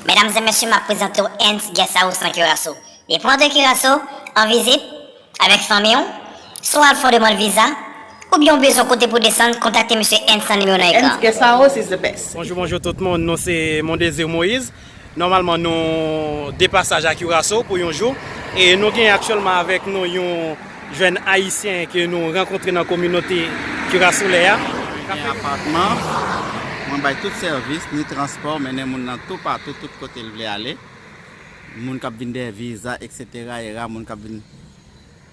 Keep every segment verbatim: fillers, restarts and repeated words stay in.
Medam e mesye, m ap prezante w Ernst Guest House nan Curaçao. Depi w antre Curaçao, an vizit, avèk fanmi w, swa w al fè yon demann viza, oubyen w bezwen kote pou desann, kontakte mesye Ernst nan nimewo nan ekran. Ernst Guest House is the best. Bonjou, bonjou tout moun. Nou se Mondésir Moïse. Nòmalman, nou de pasaj a Curaçao pou yon jou. E nou gen aktyèlman avèk nou yon jèn ayisyen ke nou rankontre nan kominote Curaçao a. Mwen gen apatman, mwen bay tout sèvis, ni transpò, mennen moun nan toupatou, tout kote l vle ale. Moun k ap vin dèyè viza, et cetera, era, moun k ap vin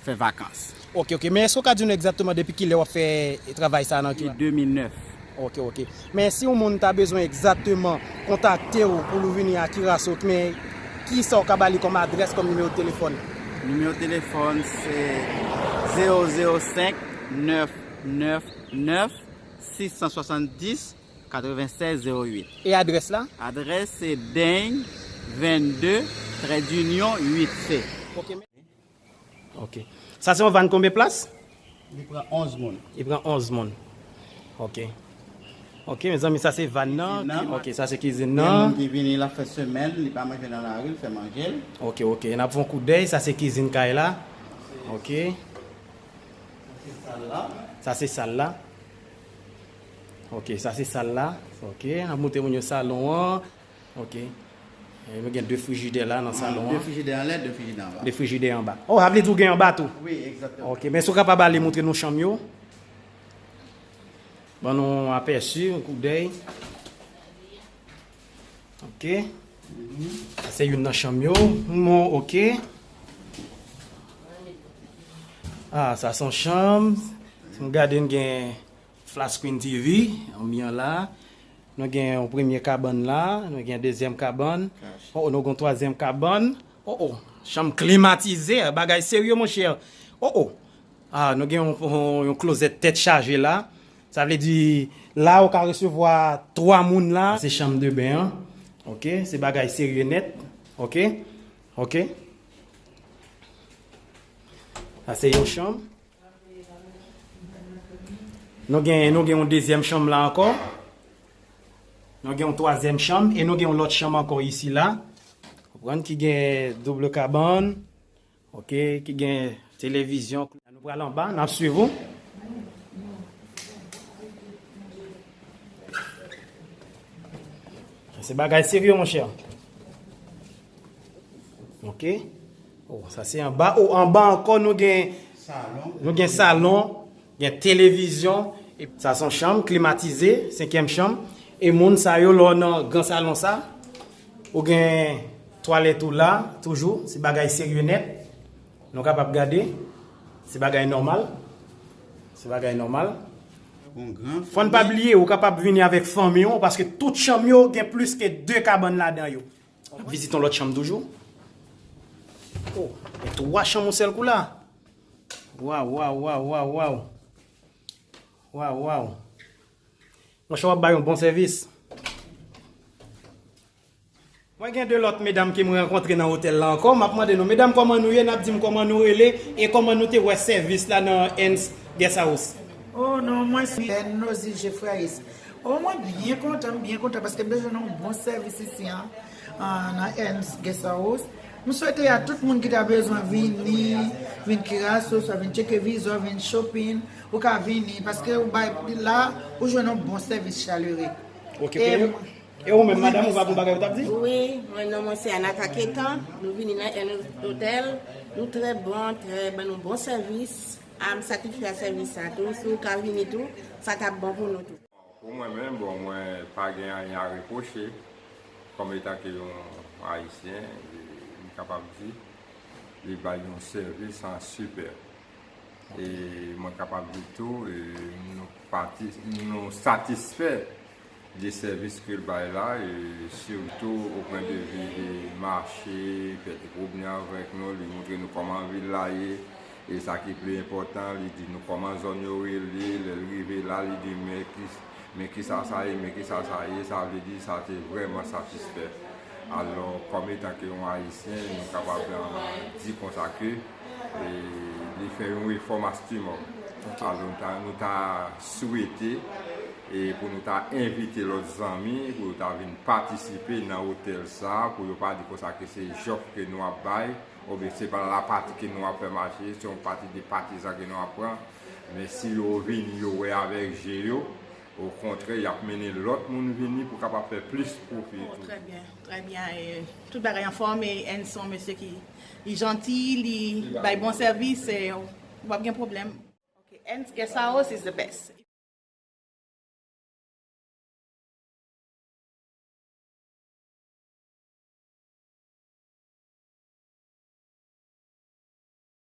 fè vakans. Ok, ok. Men èske w ka di nou egzakteman depi kilè w ap fè travay sa a nan Cuba? Depi de mil nèf. Ok, ok. Men si yon moun ta bezwen egzakteman kontakte w pou l vini a Curaçao, men ki sa w ka ba li kòm adrès, kòm nimewo telefòn? Nimewo telefòn se zewo zewo senk, nèf nèf nèf, sis san swasanndis, katrevennsèz zewo uit. E adrès la? Adrès se Deng vennde, trèdinyon uit C. Ok, men Ok. Sa se yon van konbyen plas? Li pran onz moun. Li pran onz moun. Ok. Ok, mezanmi, sa se van nan. Kizin nan. Ok, sa se kizin nan. Gen moun ki vini, l ap fè semèn, li pa manje nan lari, l fè manje l. Ok, ok. N ap fè yon koudèy, sa se kizin kay la. Ok. Sa se sal la. Sa se sal la. Ok, sa se sal la. Ok, n ap montre moun yo salon an. Ok. E nou gen de frijidè la nan salon an. De frijidè anlè, de frijidè anba. De frijidè anba. Oh, sa vle di w gen anba tou? Wi, egzakteman. Ok, men si w kapab ale montre nou chanm yo. Ban nou yon apèsi, yon koudèy. Ok. Sa se youn nan chanm yo. Bon, ok. Ah, sa se yon chanm. Si nou gade, n gen Flat screen T V, anbyan la. Nou gen yon premye kabann la, nou gen dezyèm kabann. Oh, oh, nou gen yon twazyèm kabann. Oh, oh, chanm klimatize, bagay serye, monchè. Oh, oh. Ah, nou gen yon, yon, yon klozèt tèt chaje la. Sa vle di, la, ou ka resevwa twa moun la. Se chanm de ben an. Ok, se bagay serye nèt. Ok, ok. Sa se yon chanm. Nou gen, nou gen yon dezyèm chanm la ankò. Nou gen yon twazyèm chanm e nou gen yon lòt chanm ankò isi la. Konprann, ki gen doub kabann. Ok, ki gen televizyon. Nou pral anba, n ap swiv ou. Se bagay serye, monchè. Ok. Oh, sa se anba. Oh, anba ankò, nou gen, salon, nou gen salon, gen televizyon. E sa se yon chanm klimatize, senkyèm chanm. E moun sa yo, lè w nan gran salon sa, ou gen twalèt ou la, toujou, se bagay serye nèt. Nou kapab gade, se bagay nòmal. Se bagay nòmal. Fò n pa bliye, ou kapab vini avèk fanmi w, paske tout chanm yo gen plis ke de kabann ladan yo. N ap vizite yon lòt chanm toujou. Oh, gen twa chanm yon sèl kou la. Waw, waw, waw, waw, waw. Waw, waw. Monchè, w ap bay yon bon sèvis. Mwen gen de lòt medam ke mwen rankontre nan otèl la ankò. M ap mande nou, medam, kòman nou ye? N ap di m kòman nou rele e kòman nou te wè sèvis la nan Ernst Guest House. Oh non, mwen se Nozy Jeffreys. Oh, mwen byen kontan, m byen kontan paske m te jwenn yon bon sèvis isi an, an, nan Ernst Guest House. M swete a tout moun ki ta bezwen vini, vin Curaçao, swa vin tcheke viza, vin shopping, ou ka vini paske ou bay la, ou jwenn yon bon sèvis chalere. Ok, e ok. E ou menm, madanm, ou pa gon bagay ou t ap di? Wi, mwen non mwen se Anatha Ketan. Nou vini nan Ernst Hotel. Nou trè bon, trè ban nou bon sèvis. A, m satisfè a sèvis sa tou. Si w ka vini tou, sa t ap bon pou nou tou. Pou mwen menm, bon, mwen pa gen anyen a repwoche. Kòm etan ke yon Ayisyen, e, m kapab di, li bay yon sèvis an sipè. E mwen kapab di tou, e, nou pati, nou satisfè de sèvis ke l bay la, e sitou o pwen de vi de mache, fè ti pwomne avèk nou, li montre nou kòman vil la ye, e sa ki pi enpòtan, li di nou kòman zòn yo rele, lè l rive la, li di men ki, men kisa sa ye, men kisa sa ye, sa vle di sa te vrèman satisfè. Alò, kòm etan ke yon Ayisyen, nou kapab, e, di konsa ke, e, li fè yon efò maksimòm. Alò, nou ta, nou ta swete E pou nou ta envite lòt zanmi pou yo ta vin patisipe nan otèl sa, pou yo pa di konsa ke se jòf ke nou ap bay, oubyen se pa lapati ke nou ap fè mache, se yon pati de pati sa ke nou ap pran. Men si yo vini, yo wè avèk je yo, okontrè, y ap mennen lòt moun vini pou kapab fè plis pwofi tou. Trè byen, trè byen. E tout bagay anfòm, e N se yon mesye ki li janti, li bay bon sèvis, e w ap gen pwoblèm. Ok, N guest house is the best.